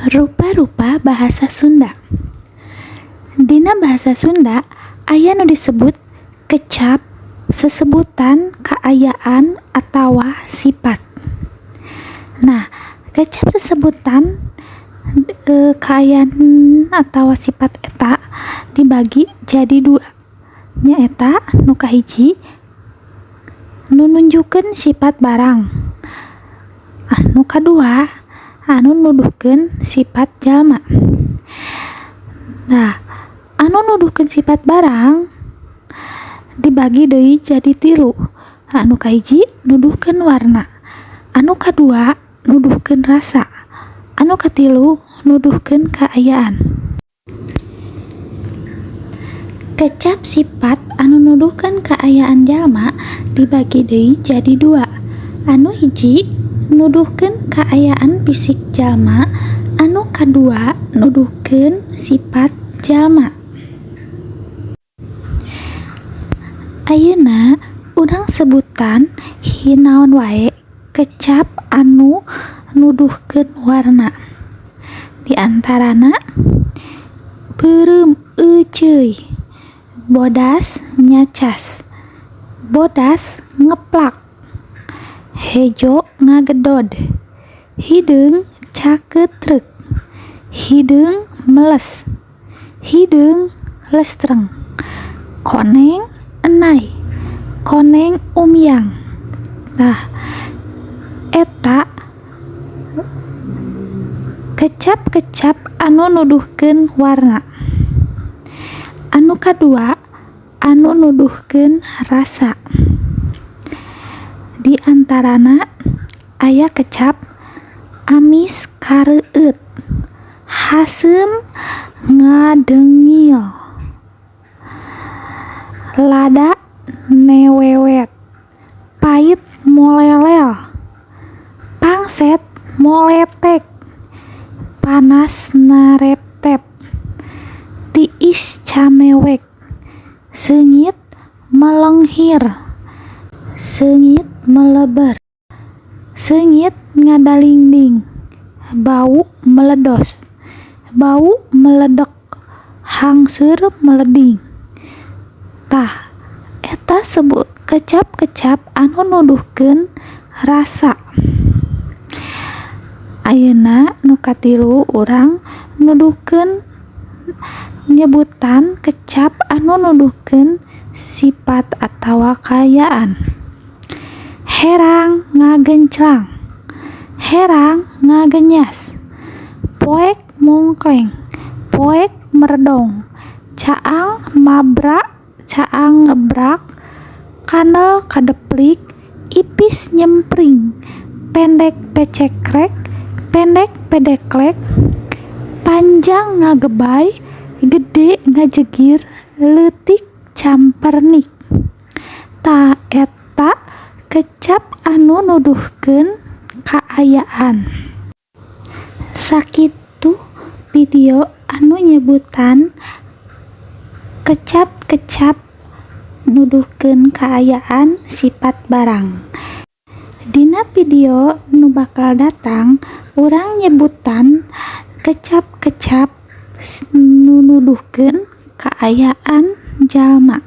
Rupa-rupa bahasa Sunda. Dina bahasa Sunda aya nu disebut kecap sesebutan kaayaan atawa sifat. Nah, kecap sesebutan kaayaan atawa sifat eta dibagi jadi dua, nyaeta nu kahiji nu nunjukkeun sifat barang, anu kadua anu nuduhkeun sifat jalma. Nah, anu nuduhkeun sifat barang dibagi deui jadi tilu. Anu kahiji nuduhkeun warna, anu kadua nuduhkeun rasa, anu katilu nuduhkeun kaayaan. Kecap sifat anu nuduhkeun kaayaan jalma dibagi deui jadi dua. Anu hiji nuduhkeun kaayaan fisik jalma, anu kadua nuduhkeun sifat jalma. Ayeuna urang sebutan naon wae kecap anu nuduhkeun warna. Di antarana beureum euceuy, bodas nyacas, bodas ngeplak, hejo ngagedod, hideung cakeutrek, hideung meles, hideung lestreng, koneng enay, koneng umyang. Tah, eta kecap-kecap anu nuduhkeun warna. Anu kadua anu nuduhkeun rasa. Di antarana aya kecap amis kareueut, haseum ngadengil, lada newewet, pait molelel, pangset moletek, panas nareptep, tiis camewek, seungit melenghir, seungit meleber, seungit ngadalingding, bau meledos, bau meledek, hangseur meleding. Tah, eta sebut kecap-kecap anu nuduhkeun rasa. Ayeuna nu katilu urang nuduhkeun nyebutan kecap anu nuduhkeun sifat atawa kaayaan. Herang ngagenclang, herang ngagenyas, poek mongkleng, poek meredong, caang mabra, caang ngebrak, kanel kadeplik, ipis nyempring, pendek pecekrek, pendek pedeklek, panjang ngagebay, gede ngajegir, leutik campernik. Tah, eta kecap anu nuduhkeun kaayaan. Sakitu video anu nyebutan kecap-kecap nuduhkeun kaayaan sifat barang. Dina video nu bakal datang urang nyebutan kecap-kecap nu nuduhkeun kaayaan jalma.